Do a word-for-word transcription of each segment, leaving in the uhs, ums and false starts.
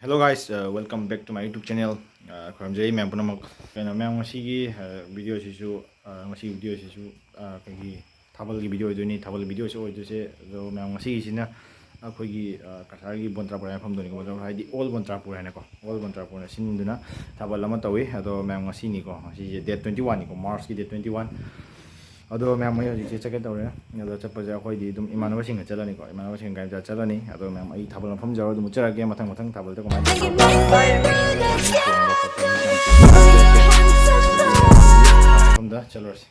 Hello guys, uh, welcome back to my YouTube channel. Uh, ꯈꯨꯔꯨꯝꯖꯔꯤ ꯃꯌꯥꯝ ꯄꯨꯝꯅꯃꯛ꯫ ꯀꯩꯅꯣ ꯃꯌꯥꯝ, ꯉꯁꯤꯒꯤ, uh, video ꯁꯤꯁꯨ, uh, ꯉꯁꯤꯒꯤ video ꯁꯤꯁꯨ, uh, ꯑꯩꯈꯣꯏꯒꯤ ꯊꯥꯕꯜꯒꯤ video ꯑꯣꯏꯗꯣꯏꯅꯤ꯫ ꯊꯥꯕꯜ video ꯁꯤ ꯑꯣꯏꯗꯣꯏꯁꯦ꯫ ꯑꯗꯣ ꯃꯌꯥꯝ, ꯉꯁꯤꯒꯤꯁꯤꯅ ꯑꯩꯈꯣꯏꯒꯤ, uh, ꯀꯁꯥꯔꯒꯤ ꯕꯣꯟꯇ꯭ꯔꯥꯄꯨꯔ ꯍꯥꯏꯅ ꯃꯐꯝꯗꯨꯅꯤꯀꯣ, ꯕꯣꯟꯇ꯭ꯔꯥꯄꯨꯔ ꯍꯥꯏꯗꯤ old ꯕꯣꯟꯇ꯭ꯔꯥꯄꯨꯔ ꯍꯥꯏꯅꯀꯣ, old ꯕꯣꯟꯇ꯭ꯔꯥꯄꯨꯔꯅ ꯁꯤꯟꯗꯨꯅ ꯊꯥꯕꯜ ꯑꯃ ꯇꯧꯏ꯫ ꯑꯗꯣ ꯃꯌꯥꯝ, ꯉꯁꯤꯅꯤꯀꯣ, ꯉꯁꯤꯁꯦ date twenty one ꯅꯤꯀꯣ, March ꯀꯤ date twenty one꯫ ꯑꯗꯣ ꯃꯌꯥꯝ, ꯑꯩ ꯍꯧꯖꯤꯛꯁꯦ ꯆꯠꯀꯦ ꯇꯧꯔꯦ꯫ ꯑꯗꯣ ꯆꯠꯄꯁꯦ ꯑꯩꯈꯣꯏꯗꯤ ꯑꯗꯨꯝ ꯏꯃꯥꯟꯅꯕꯁꯤꯡꯒ ꯆꯠꯂꯅꯤꯀꯣ, ꯏꯃꯥꯟꯅꯕꯁꯤꯡ ꯒꯥꯔꯤ ꯃꯆꯥ ꯆꯠꯂꯅꯤ꯫ ꯑꯗꯣ ꯃꯌꯥꯝ, ꯑꯩ ꯊꯥꯕꯜ ꯃꯐꯝ ꯌꯧꯔꯒ ꯑꯗꯨꯝ ꯎꯠꯆꯔꯛꯀꯦ, ꯃꯊꯪ ꯃꯊꯪ ꯊꯥꯕꯜꯗ ꯀꯃꯥꯏꯅ ꯇꯧꯕ ꯃꯐꯝꯗ ꯆꯠꯂꯨꯔꯁꯤ꯫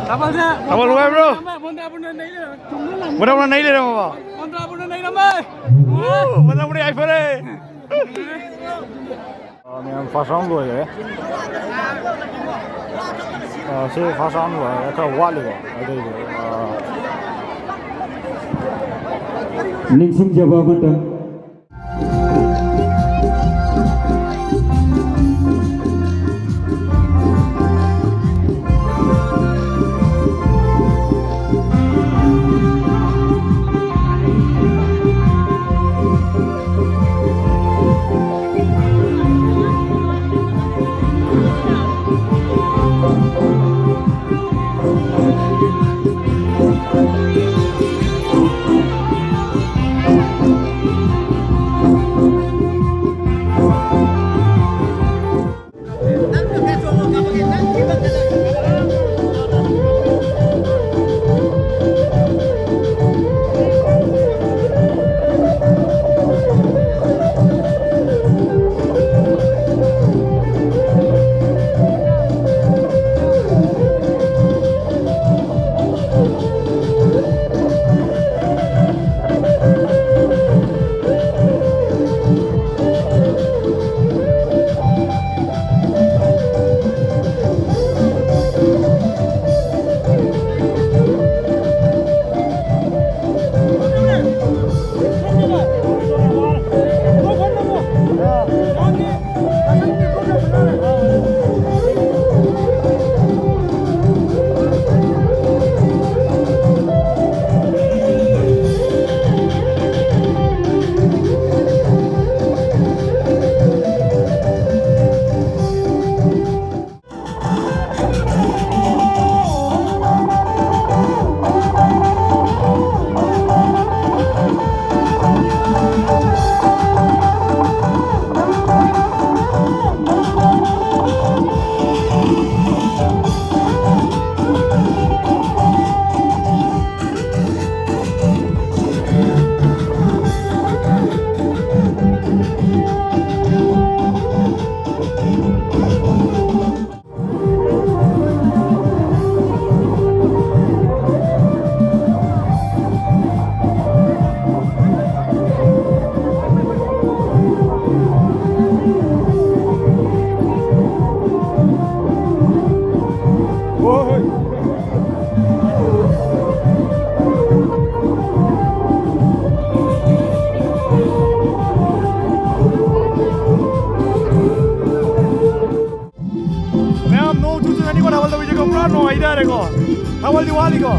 ꯊꯥꯕꯜꯁꯦ ꯊꯥꯕꯜ ꯅꯨꯡꯉꯥꯏꯕ꯭ꯔꯣ? ꯃꯣꯟꯗꯥꯕꯨꯅ ꯅꯩ ꯂꯩꯔꯝꯃꯦ꯫ ꯃꯣꯟꯗꯥꯕꯨꯅ ꯅꯩ ꯂꯩꯔꯝꯃꯕꯣ? ꯃꯣꯟꯗꯥꯕꯨꯅ ꯅꯩꯔꯝꯃꯦ꯫ ꯑꯣ, ꯃꯣꯟꯗꯥꯕꯨꯅ ꯌꯥꯏꯐꯔꯦ꯫ ꯑ, ꯃꯌꯥꯝ first round ꯂꯣꯏꯔꯦ꯫ ꯑ, ꯁꯤ first round ꯂꯣꯏꯔꯦ, ꯈꯔ ꯋꯥꯠꯂꯤꯀꯣ꯫ ꯑꯗꯨꯏꯗꯣ, ꯑ, ꯅꯤꯡꯁꯤꯡꯖꯕ ꯑꯃꯇꯪ꯫ ꯀꯣ, ꯊꯥꯕꯜꯗꯤ ꯋꯥꯠꯂꯤꯀꯣ꯫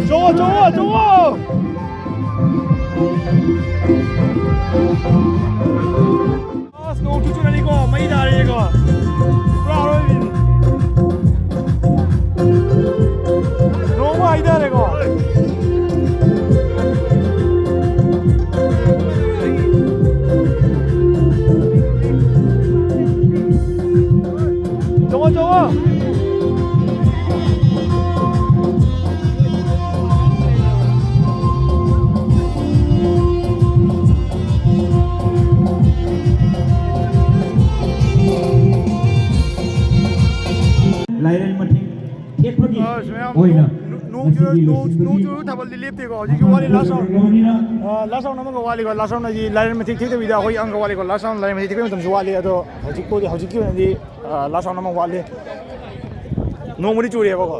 ꯆꯣꯡꯉꯣ, ꯆꯣꯡꯉꯣ, ꯆꯣꯡꯉꯣ! ꯑꯁ, ꯅꯣꯡ ꯆꯨ ꯆꯨꯔꯅꯤꯀꯣ, ꯃꯩ ꯇꯥꯔꯦꯀꯣ꯫ ꯄꯨꯔꯥ ꯑꯔꯣꯏꯕꯤꯅꯤ꯫ ꯅꯣꯡ ꯑꯃꯨꯛ ꯍꯩꯊꯔꯦꯀꯣ꯫ ꯆꯣꯡꯉꯣ, ꯆꯣꯡꯉꯣ꯫ ꯂꯥꯏꯔꯦꯟ ꯃꯊꯦꯛ ꯊꯦꯛꯄꯒꯤ ꯑꯁ, ꯃꯌꯥꯝ ꯑꯣꯏꯅ ꯅꯣꯡ, ꯅꯣꯡ ꯆꯨꯔ-, ꯉꯁꯤꯒꯤ ꯅꯣꯡ, ꯅꯣꯡ ꯂꯣꯏꯁꯤꯟꯕꯒꯤ ꯆꯨꯔ ꯊꯥꯕꯜꯗꯤ ꯂꯦꯞꯇꯦꯀꯣ꯫ ꯍꯧꯖꯤꯛꯁꯨ ꯋꯥꯠꯂꯤ, ꯂꯥꯁ ꯔꯥꯎꯟ꯫ ꯂꯣꯏꯔꯕꯅꯤꯅ ꯑ, ꯂꯥꯁ ꯔꯥꯎꯟ ꯑꯃꯒ ꯋꯥꯠꯂꯤꯀꯣ꯫ ꯂꯥꯁ ꯔꯥꯎꯟ ꯍꯥꯏꯗꯤ ꯂꯥꯏꯔꯦꯟ ꯃꯊꯦꯛ ꯊꯦꯛꯇꯕꯤꯗ ꯑꯩꯈꯣꯏ ꯑꯪꯀ ꯋꯥꯠꯂꯤꯀꯣ꯫ ꯂꯥꯁ ꯔꯥꯎꯟ ꯂꯥꯏꯔꯦꯟ ꯃꯊꯦꯛ ꯊꯦꯛꯄꯩ ꯃꯇꯝꯁꯨ ꯋꯥꯠꯂꯤ꯫ ꯑꯗꯣ ꯍꯧꯖꯤꯛꯄꯨꯗꯤ, ꯍꯧꯖꯤꯛꯀꯤ ꯑꯣꯏꯅꯗꯤ, ꯑ, ꯂꯥꯁ ꯔꯥꯎꯟ ꯑꯃ ꯋꯥꯠꯂꯤ꯫ ꯅꯣꯡꯕꯨꯗꯤ ꯆꯨꯔꯤꯑꯕꯀꯣ꯫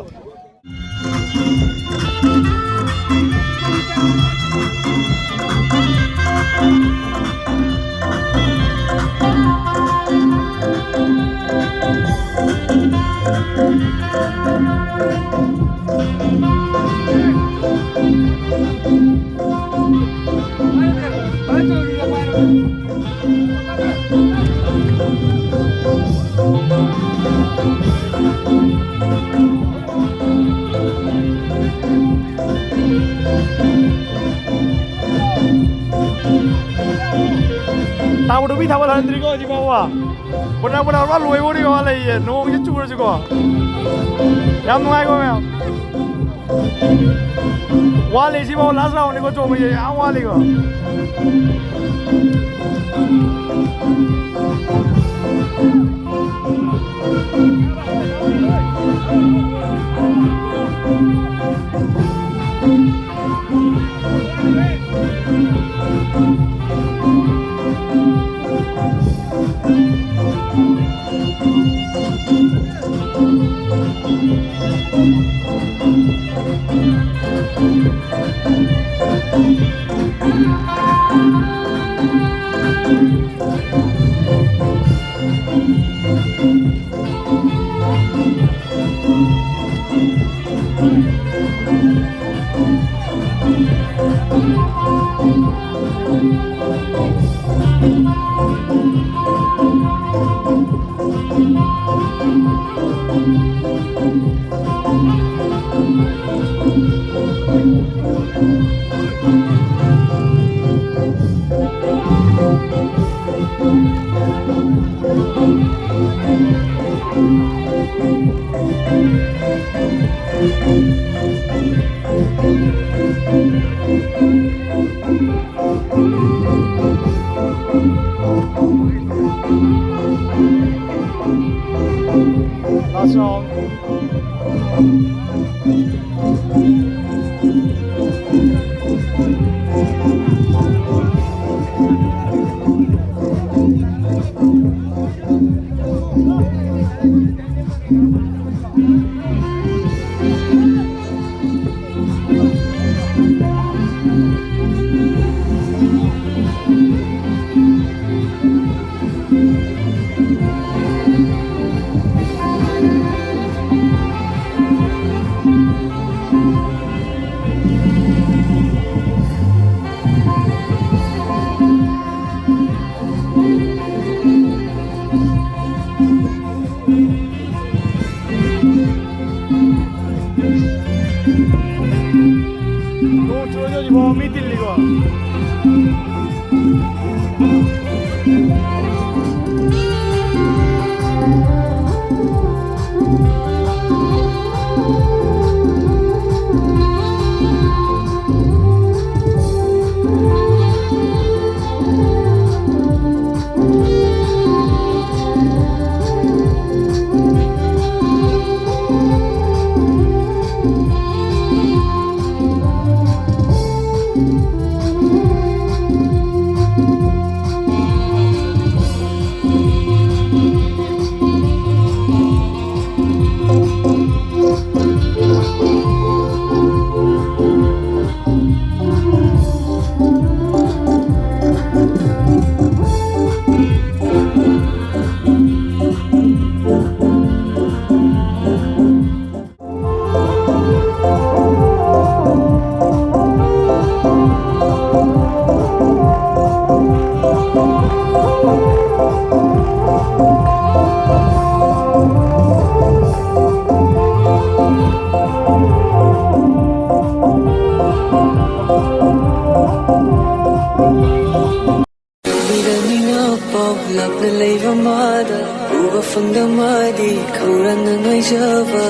ꯇꯥꯕ ꯅꯨꯄꯤ ꯊꯥꯕꯜ ꯍꯟꯗ꯭ꯔꯤꯀꯣ ꯍꯧꯖꯤꯛ ꯐꯥꯎꯕ꯫ ꯄꯨꯔꯥ, ꯄꯨꯔꯥ, ꯄꯨꯔꯥ ꯂꯣꯏꯕꯧꯗꯤ ꯋꯥ ꯂꯩꯌꯦ, ꯅꯣꯡꯁꯦ ꯆꯨꯔꯁꯨꯀꯣ꯫ ꯌꯥꯝ ꯅꯨꯡꯉꯥꯏꯀꯣ ꯃꯌꯥꯝ꯫ ꯋꯥꯠꯂꯤ ꯁꯤꯐꯥꯎ last roundꯅꯤꯀꯣ ꯆꯣꯡꯕꯁꯦ, ꯌꯥꯝ ꯋꯥꯠꯂꯤꯀꯣ꯫ Last round. ꯅꯣꯡ ꯆꯨꯔꯁꯨ ꯍꯧꯖꯤꯛꯐꯥꯎ ꯃꯤ ꯇꯤꯜꯂꯤꯀꯣ꯫ ꯃꯤꯅ ꯄꯥꯎ ꯂꯥꯞꯅ ꯂꯩꯕ ꯃꯥꯗ ꯎꯕ ꯐꯪꯗ ꯃꯥꯗꯤ ꯈꯧꯔꯥꯡꯅ ꯉꯥꯏꯖꯕ꯫